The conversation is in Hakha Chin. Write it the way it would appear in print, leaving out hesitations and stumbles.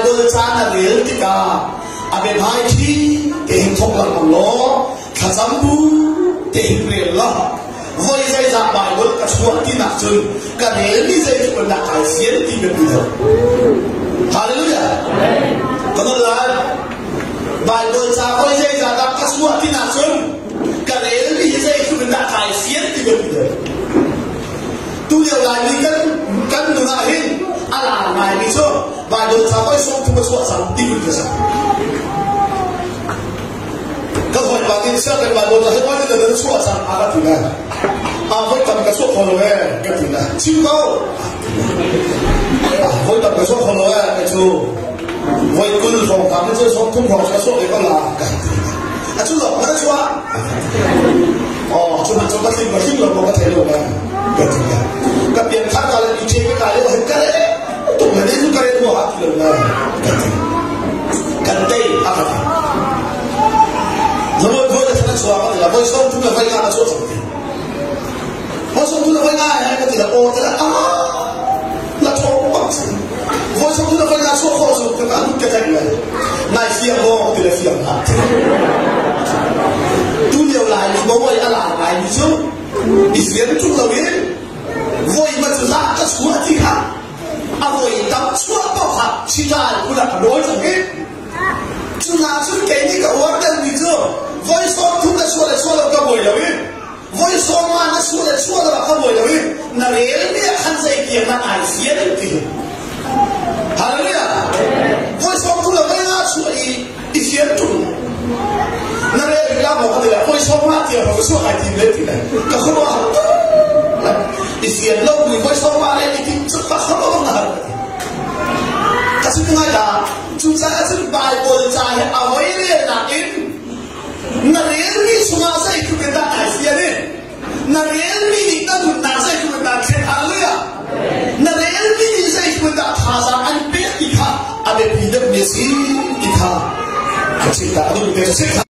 Bible ca na rel tikah a biahmaiṭhi tein thawk lengmang law thlacam bu tein rel law voi zeizah Bible ka chuah tinak cun ka relmi zeitluk in dah kai fian ti biapi deuh. Hallelujah. Ka non lai. Bible ca voi zeizah dah ka chuah tinak cun ka relmi hi zeitluk in dah kai fian ti biapi deuh. Tu lio Laimi kan kan nun ah hin a lar ngaimi cu Bible ca voi 30 a chuah cang ti kun ka si. Ka hawipa nih sianginn Bible ca hi voi na nan chuah cang a ka ti lai. A voi tam ka chuah kho lo ee ka ti lai. Chim ko. Voi tam ka chuah kho lo ee ka cu. Voi 20 hrawng ka cu 30 hrawng ka chuah ve ko la ka ti. A cu lo ka chuah. Oh, cu man cu ka tling ka tling lo ka thei lo ka ka ti lai. Ka pian thar ka le mi che ka ka le ka le tuk le ne ka re mo ha ti lo la ka ti. Kan tei a ka ti. Voi voi le thana chuah ka ti la voi 30 le voi nga ka chuah cang ti. Voi 30 le voi nga he ka ti la o te la a la thong bak si. Voi 30 le voi nga chuah khawh cu ka ka ka teng le nai fiang maw ti le fiang hlah. Tu lio lai mi mo a lar ngai mi cu i fian tuk lo in voi ma cu za ka chuah ti kha a voi tam chuah paoh kha sitai kula ka nawl cang i cu hna cun kei nih ka uar deuhmi cu voi 30 na chuah le chuah lo ka buai lo i voi 50 na chuah le chuah lo ka buai lo i na relmi ah khan zei tiang dah ai fian ti. Hallelujah. Voi 30 le voi nga chuah i i fian ṭung na rel la maw ka ti la voi 50 tiang ka chuah ai tim le ti le ka khuaruah har tuk i fian lo mi voi 50 le i tim cu ka khuaruah na har ka ti ka chim ngai la. Cucaah cun Baibal ca hi a voi relnak in na relmi chungah zeitluk in dah ai fian i na relmi nih na nunnak zeitluk in dah thlen. Hallelujah. Na relmi nih zeitluk in dah thazaang an pek ti kha a biapi deuhmi a si ti kha ka chimh ta. A duhmi te cu chimh.